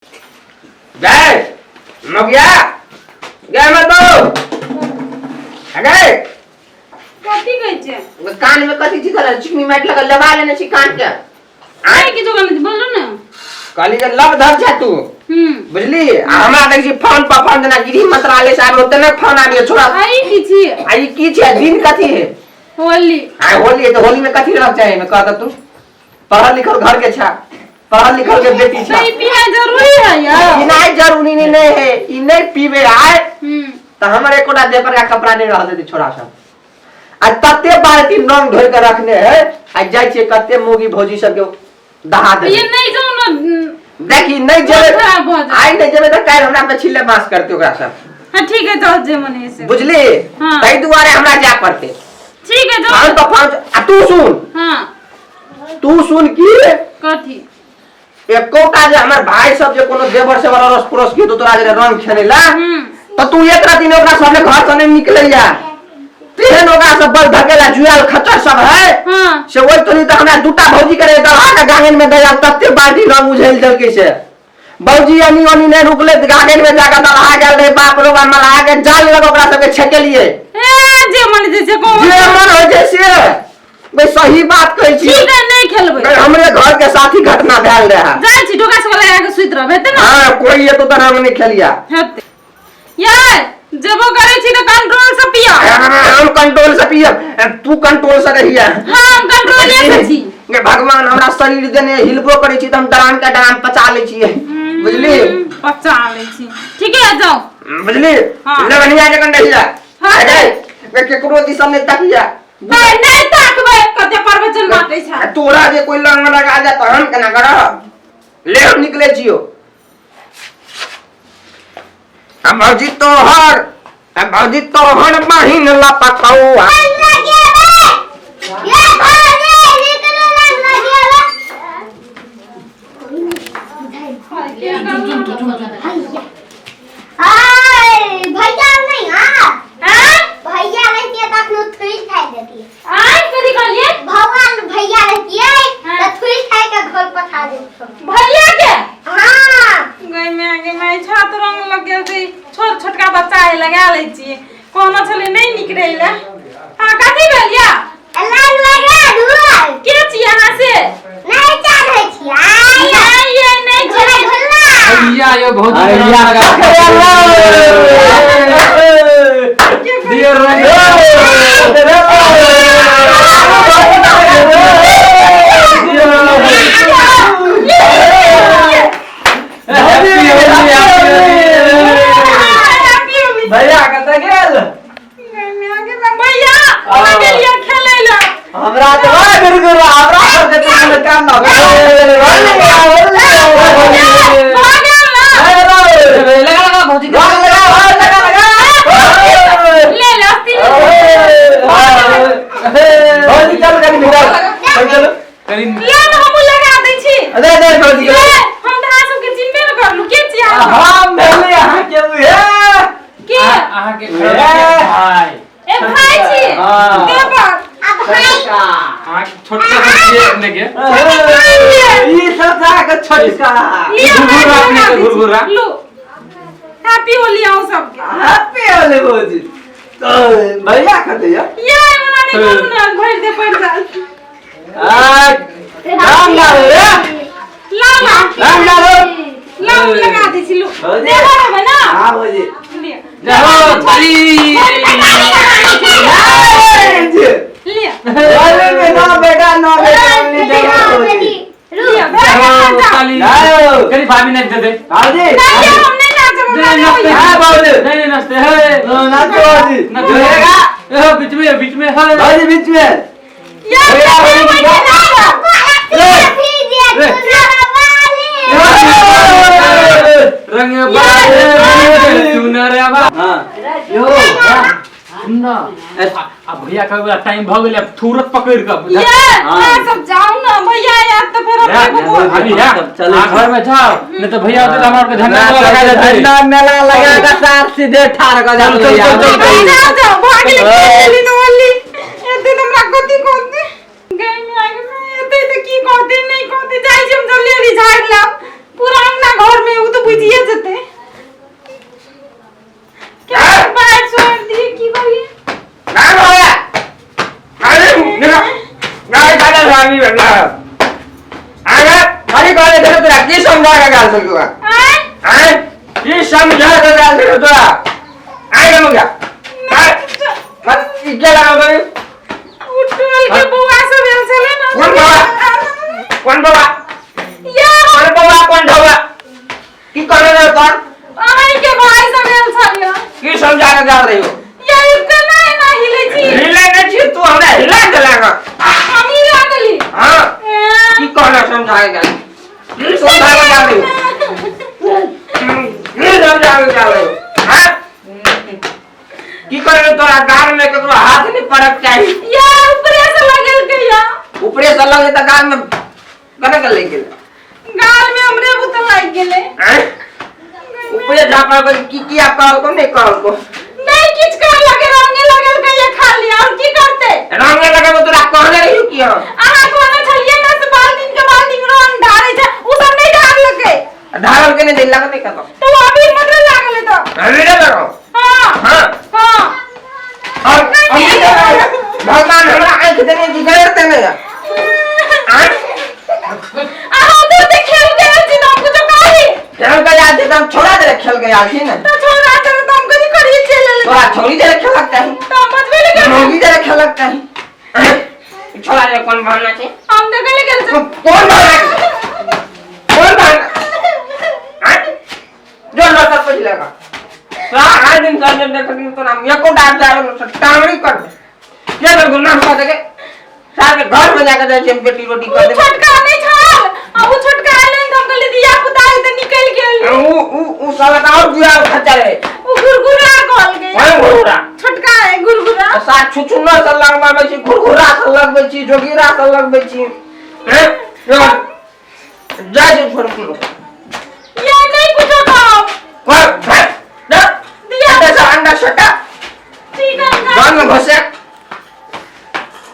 गए मगिया गए मत दो गए। कथी कहै छै? कान में कथी चीज लगल? चिकनी माटि लगल, लगा लेने छी कान के। आइ किछो कहने छी, बोलू ने। कहली जे लब धर छै तू। बुझली? आ हमरा देखै छी फोन पर फोन, जेना गृह मंत्रालय से आबि तेना फोन आबि गेल छोड़ा। आई की छी? आ ई की छै? दिन कथी है? होली। आ होली है तऽ होली में कथी रहक चाही? कह तऽ तू पढ़ल लिखल घर के छा, पढ़ल लिखल के बेटी छा। तो ई पीना जरूरी है यार? पीनाइ जरूरी नहीं, नहीं है। ई नहीं पीबे आय तऽ हमर एकोटा देह पर का कपड़ा नहीं रह देते छोड़ा सब। आ तते बाल्टी रंग धोइ के रखने है, आ जाइ छियै कते मोगी भौजी सबके दहा देबै। ये नहीं जाऊ ना। देखी नहीं जेबै। खराब भऽ जायत। आइ नहीं जेबै तऽ काल्हि हमरा पे छिल्ले बाँस करते ओकरा सब। हाँ ठीक है, जाओ जे मन है से। बुझली? हाँ। ताहि दुआरे हमरा जाय पड़तै। ठीक है, जाओ। हम तऽ पाँच आ तू सुन। हाँ। तू सुन की। कथी? एकोटा जे हमर भाई सब जे कोनो देवर सेवर अड़ोस पड़ोस के तो तोरा जे रंग खेले ला तो तू एक रात दिन ओकरा सब घर से नहीं निकलैया, तेहन ओकरा सब बल धकेला जुआल खच्चर सब है। से ओहि तो नहीं तो हमरा दूटा भौजी करे दबा के गांगन में दया तते बाल्टी रंग उझेल देलकै से भौजी अनी ओनी नहीं रुकले तऽ गांगन में जाके दबा गेल रहे बाप रोगा मलहा के जाल लग ओकरा सबके छेकेलिए। ए जे मन जे छै कोन। जे मन होइ छै से बे सही बात कहै छी। ठीक है, नहीं खेलबै। बे, हमरे घर के साथी घटना भेल रहे। जाइ छी डोका सब लगा के सुति रहबै हेतै ने? हाँ, कोई ये तो तरह हम नहीं खेलिया। हेतै यार, जेबो करै छी तऽ कंट्रोल से पिया। हम कंट्रोल से पियब, तू कंट्रोल से रहिया। हाँ, हम कंट्रोले से छी। गे भगवान हमरा शरीर देने, हिलबो करै छी तऽ हम डराम के डराम पचा लै छियै, बुझली? पचा लै छी, ठीक है, जाओ। बुझली? हाँ। लेबनिया जखन रहिया। हाँ। गे गे, केकरो दिसन नहि तकिया। नहीं नहीं ताकबै, कते प्रवचन बाँटै छै। आ तोरा जे कोई लंग लगा जाए तऽ हम केना करब? ले हम निकले छियो। आ भौजी तोहर, आ भौजी तोहर बहिन लपकौआ। भैया नहीं, हाँ। आँय? भैया रहतियै तऽ अखनो थुरि खाइ देतियै। आँय, कथी कहलियै? भगवान भैया रहतियै हाँ। तऽ थुरि खाइ के घर पठा देतियै। भैया के? हाँ। गई मैं गे मैं छत रंग लग गेल छै, छोट छोटका बच्चा है, लगा लै छियै। कहना छलै नहीं निकलै ले। हाँ, कथी भेल या? लग लगा धुआं। के छी अहाँ से? नहीं चढ़ै छियै। नहीं ये नहीं झूला छी। झूला। भैया यो बहुत भैया दियो रंग। भैया कतऽ गेल? भैया ओना गेलियै खेलै लए। हमरा तऽ बड़ा गुरगुर, हमरा सबके तऽ कोनो काम ना। भऽ गेल ना? लगा लगा भौजी। लगा लगा लगा लगा। ले ले अस्ती। भौजी चल कनी भिड़ा चल। कनी ले ना, हमहूँ लगा दै छी। दे दे भौजी। ले, हम तऽ अहाँ सबके चिन्हबे ने करलू, के छी अहाँ सब? हम भेली अहाँके उहे। के? अहाँके भाई। ए भाई छी? हाँ। देवर। आ भाई। अहाँके छोटका सब छियै अपने के। ई सब था के छोटका। लिअ, घुरघुरा हम अपने लगा के दै छी। घुरघुरा। लू, हैप्पी होली अहूँ सबके। हैप्पी होली भौजी। तो भैया कतऽ यऽ? ये मना नहीं करू ना, भरि दे पड़ि जायत। आ, राम नाम रे। लाउ ना। राम नाम। लाउ, लगा दै छी, लू। भौजी। देवर हेबै ना? हाँ भौजी। लिअ। जाओ ताली। लिअ। अरे में ना बेटा ना बेटा नहीं देवा भौजी। लिअ, भए गेल ना, जाउ। ताली। जाओ। कनी भाभी नाच दे दे। भौजी। नहीं ये हम नहीं नाचब, हमरा नहीं नहीं नाचते। होइए। हाँ भौजी। नहीं नहीं नाचते है। नाचो भौजी। नाचो। ए बीच में, बीच में है। भौजी बीच में। यार, भैया, नहीं भौजी, होइए, रंग बारे चुनर बा। हाँ। यो सुन ना, आ भैया के वाला टाइम भ गेलै, अब तुरंत पकड़ के ये हाँ। अहाँ सब जाउ ना, भैया आयत तऽ फेर अपने को बोल। भाभी या सब चलै आ घर में जाओ, नहीं तो भैया होते तो हमरा के झंडा मेला लगा देते। झंडा मेला लगा के सार सीधे ठाड़ कऽ चल, चल, चल, चल, नहीं, जाउ जाउ, भऽ गेलै, खेल लेली न होली। एते तऽ हमरा कथी कहतै? गई में आगे में एते तऽ की कहतै, नहि कहतै? जाइ छी हम जल्दी जल्दी झाड़ि लाउ। पूरा अंगना घर में उ तो बुझिए जेतै। के बाहर छोड़ दिए की करिए? ना भैया, अरे निका ना खाना स्वामी बेटा आगे खाली कहले थे तोरा की समझा के गाल सकू? आय। आए, की समझा के गाल सकू तोरा? आए गमुगा मत ई के लगाव गई। उ टोल के बौआ सब आयल छलै ने। कोन बौआ? कोन बौआ? या। कोन बौआ, कोन ढौआ? की करने रे तोर? अहीं के भाई सब आयल छलै। की समझा के गाल रही हो? या, ई केना एना हिलै छी? हिले नहीं छी, तू हमरा हिला देला। हम हिला देली? हाँ। की कहना समझा के गाल, की समझा के गाल रही हो? की समझा के गाल रही हो? हाँ, की करे तोरा गाल में ककरो हाथ नहीं पड़क चाही। या, ऊपरे से लगेल के या। ऊपरे से लगे त गाल में कने के लग गेल? गाल में हमरे बुत लागि गेलै। आँय? ऊपरे झापड़ पर की की आप कहल को नहीं कहल को? नहीं किछ कर लगे, रंगे लगल के ये खाली, और की करते? रंगे लगे तोरा कहने रही की हम? अहाँ कहने छलियै ने से बाल्टीन के बाल्टीन रंग ढारै छै, उ सब नहीं ढारलकै। ढारल के नहीं दे लगने का तो। तो अभी मतलब लागलै तो। अभी नहीं लगाओ। हाँ। हाँ। हाँ। और अभी नहीं लगाओ। भगवान हमरा आंख देने की गैर देने है। आँय? अहाँ उधर से खेल के आयल छी तऽ हम कुछो कही? खेल के आयल छी तऽ हम छोड़ा देले, खेल के आयल छी ने। तऽ छोड़ा देले तऽ हम कथी करियै, चलि एलै। तोरा छोड़ी देले खेलक चाही। तऽ हम बचबै लए गेल। मौगी देले खेलक चाही। आँय? छोड़ा देले कोन बहाना छै? हम देखै लए गेल छी। कोन बहाना? कोन बहाना? आँय? जो लौटा पूछ लेगा। सारा दिन सारा दिन देख दिन तो नाम एको डाल जाए टांगड़ी कर दे। के बेर गुना कर देके सारे घर में जाके जाइ छी हम, बेटी रोटी कर उ दे। छोटका नहि छल आ उ छोटका एलै तऽ हम कहलियै धिया पुता है तऽ निकलि गेल। ऊ ऊ ऊ साला तऽ और जुआ खर्चा रहे। उ घुरघुरा कहल गेल। कोन घुरघुरा? छोटका है घुरघुरा। साथ छुछुन्नर से लगबाबै छी, घुरघुरा से लगबै छी, जोगिरा से लगबै छी। हैं? जाइ छी छोड़।